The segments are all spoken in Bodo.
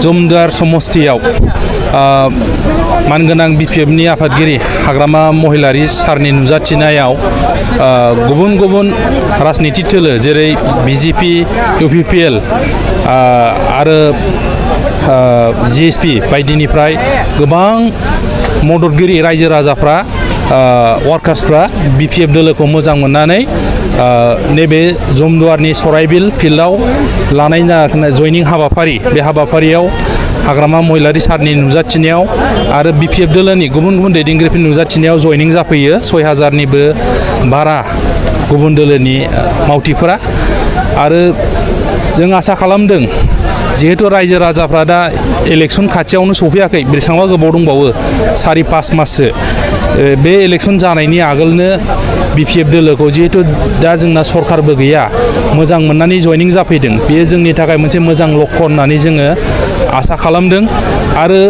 जमदुवार समस्तियाव मानगोनां BPFनि आफादगिरि हाग्रामा महिलारि सारनि नुजाथिनायाव गुबुन गुबुन राजनितिक दोलो जेरै BJP, UPPL आरो GSP बायदिनिफ्राय गोबां मददगिरि रायजो राजाफ्रा वार्कार्सफ्रा BPF दोलोखौ मोजां मोननानै नैबे जमदुवारनि सराइबिल फिल्डआव लानाय जयनिं हाबाफारि बे हाबाफारियाव हाग्रामा महिलारि सारनि नुजाथिनायाव आरो BPF दोलोनि गुबुन गुबुन दैदेनगिरिफोरनि नुजाथिनायाव जयनिं जाफैयो 6000निबो बारा गुबुन दोलोनि मावथिफोरा आरो जों आसा खालामदों जिहेतु रायजो राजाफ्रा दा इलेक्सन खाथियावनो सफैयाखै बेसेबांबा गोबाव दंबावो 4-5 माससो बे इलेक्सन जानायनि आगोलनो BPF दोलोखौ जिहेतु दा जोंना सरकारबो गैया मोजां मोननानै जयनिं जाफैदों बेयो जोंनि थाखाय मोनसे मोजां लक्ष्य होननानै जोङो आसा खालामदों आरो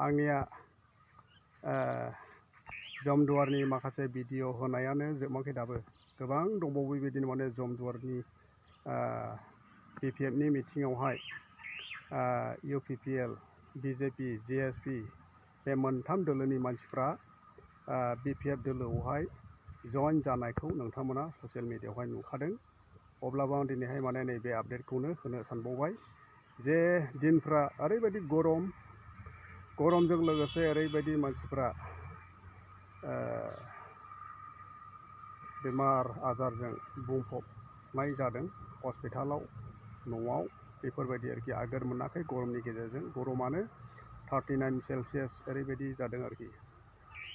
आंनिया जमदुवारनि माखासे भिडिअ होनायानो जोबाखै दाबो गोबां दंबावो बेबायदिनो माने जमदुवारनि BPFनि मिटिङावहाय UPPL, BJP, GSP बे मोनथाम दोलोनि मानसिफ्रा BPF दोलोआवहाय जइन जानायखौ नोंथांमोना ससियेल मिडियायावहाय नुखादों अब्लाबो आं दिनैहाय माने नैबे आपडेटखौनो होनो सानबावबाय जे दिनफ्रा ओरैबायदि गरमजों लोगोसे ओरैबायदि मानसिफ्रा बेमार आजारजों बुंफबनाय जादों हस्पिटालाव न'आव बेफोरबायदि आरोखि आगोर मोनाखै गरमनि गेजेरजों गरमानो 39 सेलसियास ओरैबायदि जादों आरोखि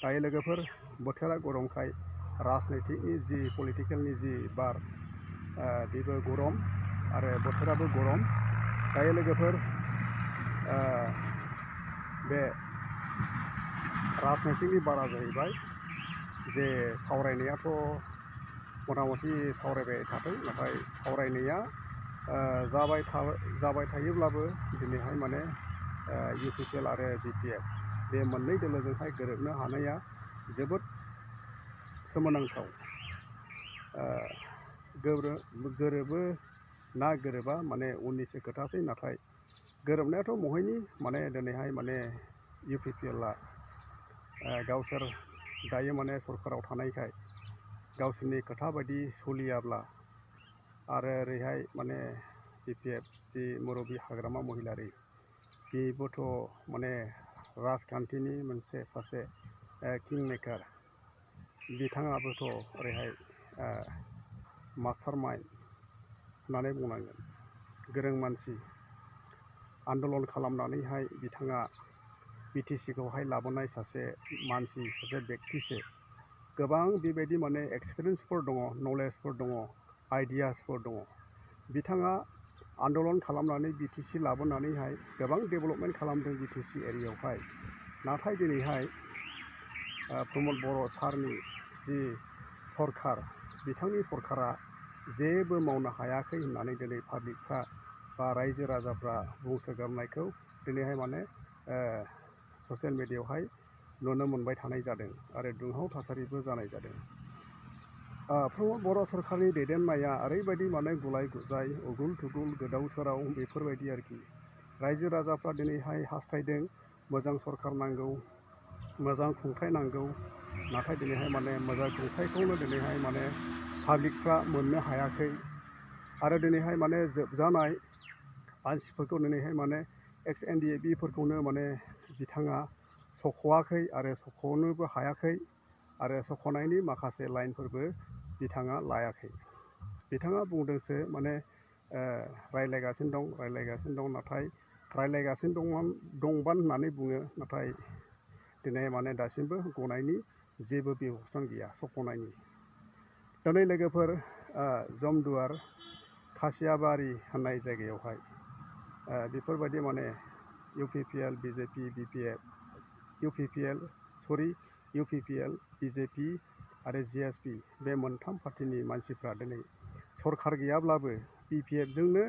दायो लोगोफोर बोथोरा गरमखाय राजनितिकनि जि पलिटिकेलनि जि बार बेबो गरम आरो बोथोराबो गरम दायो लोगोफोर बे राजनितिकनि बारा जाहैबाय जे सावरायनायाथ' मथा-मथि सावरायबाय थादों नाथाय सावरायनाया जाबाय थायोब्लाबो दिनैहाय माने UPPL आरो BPF बे मोननै दोलोजोंहाय गोरोबनो हानाया जोबोद सोमोनांथाव गोरोबो ना गोरोबा माने उननिसो खोथासै नाथाय गोरोबनायाथ' बहायनि माने दिनैहाय माने UPPLआ गावसोर दायो माने सरकाराव थानायखाय गावसोरनि खोथा बायदि सोलियाब्ला आरो ओरैहाय माने BPF जि मुरबि हाग्रामा महिलारि बेबोथ' माने राजखान्थिनि मोनसे सासे किं मेकार बिथाङाबोथ' ओरैहाय मास्टार माइन्ड होननानै बुंनांगोन गोरों मानसि आन्दलन खालामनानैहाय बिथाङा BTCखौहाय लाबोनाय सासे मानसि सासे बेक्तिसो गोबां बेबायदि माने एक्सपिरियेन्सफोर दङ नलेजफोर दङ आइडियासफोर दङ बिथाङा आन्दलन खालामनानै BTC लाबोनानैहाय गोबां डेभेलपमेन्ट खालामदों BTC एरियायावहाय नाथाय दिनैहाय प्रमद बर' सारनि जि सरकार बिथांनि सरकारा जेबो मावनो हायाखै होननानै दिनै पाब्लिकफ्रा बा रायजो राजाफ्रा बुंसोगारनायखौ दिनैहाय माने ससियेल मिडियायावहाय नुनो मोनबाय थानाय जादों आरो दुंहाव थासारिबो जानाय जादों प्रमद बर' सरकारनि दैदेननाया ओरैबायदि माने गुलाय गुजाय उगुल थुगुल गोदाव सोराव बेफोरबायदि आरोखि रायजो राजाफ्रा दिनैहाय हास्थायदों मोजां सरकार नांगौ मोजां खुंथाय नांगौ नाथाय दिनैहाय माने मोजां खुंथायखौनो दिनैहाय माने पाब्लिकफ्रा मोननो हायाखै आरो दिनैहाय माने जोबजानाय मानसिफोरखौ दिनैहाय माने ex-NDA-फोरखौनो माने बिथाङा सख'वाखै आरो सख'नोबो हायाखै आरो सख'नायनि माखासे लाइनफोरबो बिथाङा लायाखै बिथाङा बुंदोंसो माने रायलायगासिनो दं नाथाय रायलायगासिनो दंबान होननानै बुङो नाथाय दिनै माने दासिमबो गनायनि जेबो बेबस्था गैया सख'नायनि दिनै लोगोफोर जमदुवार खासियाबारि होननाय जायगायावहाय बेफोरबायदि माने UPPL, BJP, BPF UPPL, BJP आरो GSP बे मोनथाम पार्टिनि मानसिफ्रा दिनै सरकार गैयाब्लाबो BPFजोंनो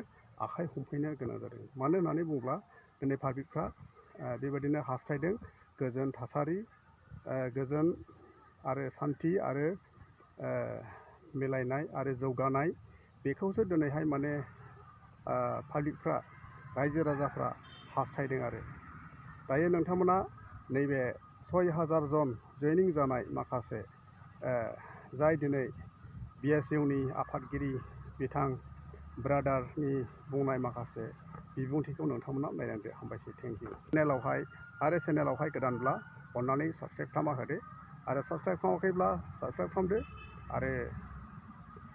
आखाइ हमफैनो गोनां जादों मानो होननानै बुङोब्ला दिनै पाब्लिकफ्रा बेबायदिनो हास्थायदों गोजोन थासारि गोजोन आरो सान्थि आरो मिलायनाय आरो जौगानाय बेखौसो दिनैहाय माने पाब्लिकफ्रा रायजो राजाफ्रा हास्थायदों आरो दायो नोंथांमोना नैबे 6000 जन जयनिं जानाय माखासे जाय दिनै BSUनि आफादगिरि बिथां ब्रादारनि बुंनाय माखासे बिबुंथिखौ नोंथांमोना नायनांदो हामबायसै थेंक इउ चेनेलावहाय गोदानब्ला अन्नानै साबस्क्राइब खालामना होदो आरो साबस्क्राइब खालामाखैब्ला साबस्क्राइब खालामदो आरो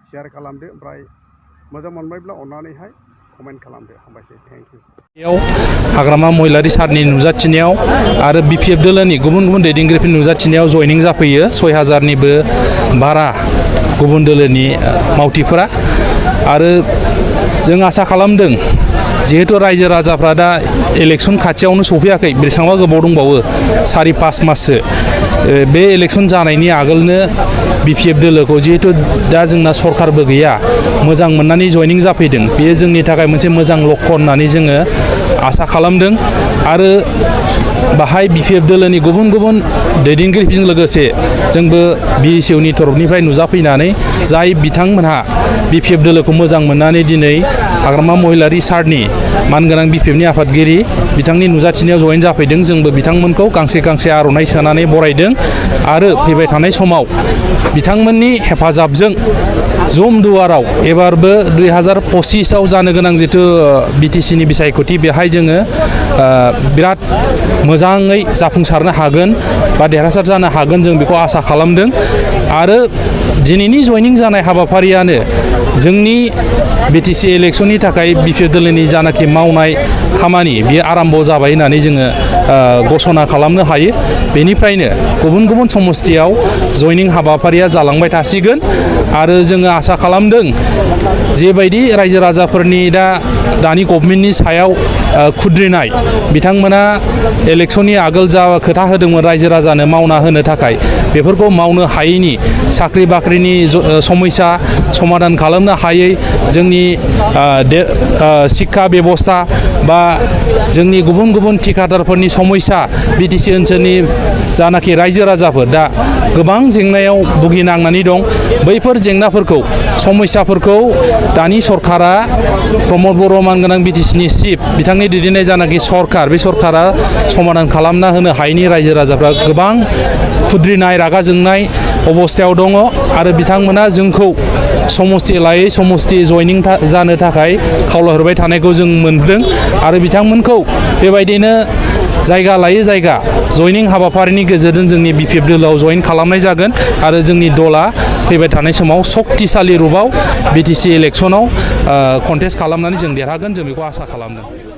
शेयार खालामदो ओमफ्राय मोजां मोनबायब्ला अन्नानैहाय कमेन्ट खालामदो हामबायसै थेंक इउ बेयाव हाग्रामा महिलारि सारनि नुजाथिनायाव आरो BPF दोलोनि गुबुन गुबुन दैदेनगिरिफोरनि नुजाथिनायाव जयनिं जाफैयो 6000निबो बारा गुबुन दोलोनि मावथिफोरा आरो जों आसा खालामदों जिहेतु रायजो राजाफ्रा दा इलेक्सन खाथियावनो सफैयाखै बेसेबांबा गोबाव दंबावो 4-5 माससो बे इलेक्सन जानायनि आगोलनो BPF दोलोखौ जिहेतु दा जोंना सरकारबो गैया मोजां मोननानै जयनिं जाफैदों बेयो जोंनि थाखाय मोनसे मोजां लक्ष्य होननानै जोङो आसा खालामदों आरो बाहाय BPF दोलोनि गुबुन गुबुन दैदेनगिरिफोरजों लोगोसे जोंबो BSUनि तरफनिफ्राय नुजाफैनानै जाय बिथांमोनहा BPF दोलोखौ मोजां मोननानै दिनै हाग्रामा महिलारि सारनि मानगोनां BPFनि आफादगिरि बिथांनि नुजाथिनायाव जयेन जाफैदों जोंबो बिथांमोनखौ गांसे गांसे आर'नाइ सोनानै बरायदों आरो फैबाय थानाय समाव बिथांमोननि हेफाजाबजों जमदुवाराव एबारबो 2025आव जानो गोनां जिथु BTCनि बिसायख'थि बेहाय जोङो बिराद मोजाङै जाफुंसारनो हागोन बा देरहासार जानो हागोन जों बेखौ आसा खालामदों आरो दिनैनि जयनिं जानाय हाबाफारियानो जोंनि BTC इलेक्सननि थाखाय BPF दोलोनि जानाखि मावनाय खामानि बेयो आराम्भ जाबाय होननानै जोङो घोषणा खालामनो हायो बेनिफ्रायनो गुबुन गुबुन समस्थियाव जयनिं हाबाफारिया जालांबाय थासिगोन आरो जोङो आसा खालामदों जेबायदि रायजो राजाफोरनि दानि गभर्नमेन्टनि सायाव खुद्रिनाय बिथांमोना इलेक्सननि आगोल जा खोथा होदोंमोन रायजो राजानो मावना होनो थाखाय बेफोरखौ मावनो हायैनि साख्रि बाख्रिनि समस्या समाधान खालामनो हायै जोंनि शिक्षा बेबस्था बा जोंनि गुबुन गुबुन थिकादारफोरनि समस्या BTC ओनसोलनि जानाखि रायजो राजाफोर दा गोबां जेंनायाव भुगिनांनानै दं बैफोर जेंनाफोरखौ समस्याफोरखौ दानि सरकारा प्रमद बर' मानगोनां BTCनि चिफ बिथांनि दैदेननाय जानाखि सरकार बे सरकारा समाधान खालामना होनो हायैनि रायजो राजाफ्रा गोबां खुद्रिनाय रागा जोंनाय अबस्थायाव दङ आरो बिथांमोना जोंखौ समस्ति लायै समस्ति जयनिं जानो थाखाय खावलायहरबाय थानायखौ जों मोनदों आरो बिथांमोनखौ बेबायदिनो जायगा लायै जायगा जयनिं हाबाफारिनि गेजेरजों जोंनि BPF दोलोआव जयेन खालामनाय जागोन आरो जोंनि दला फैबाय थानाय समाव सक्तिशालि रुपाव BTC इलेक्सनाव कन्टेस्ट खालामनानै जों देरहागोन जों बेखौ आसा खालामदों।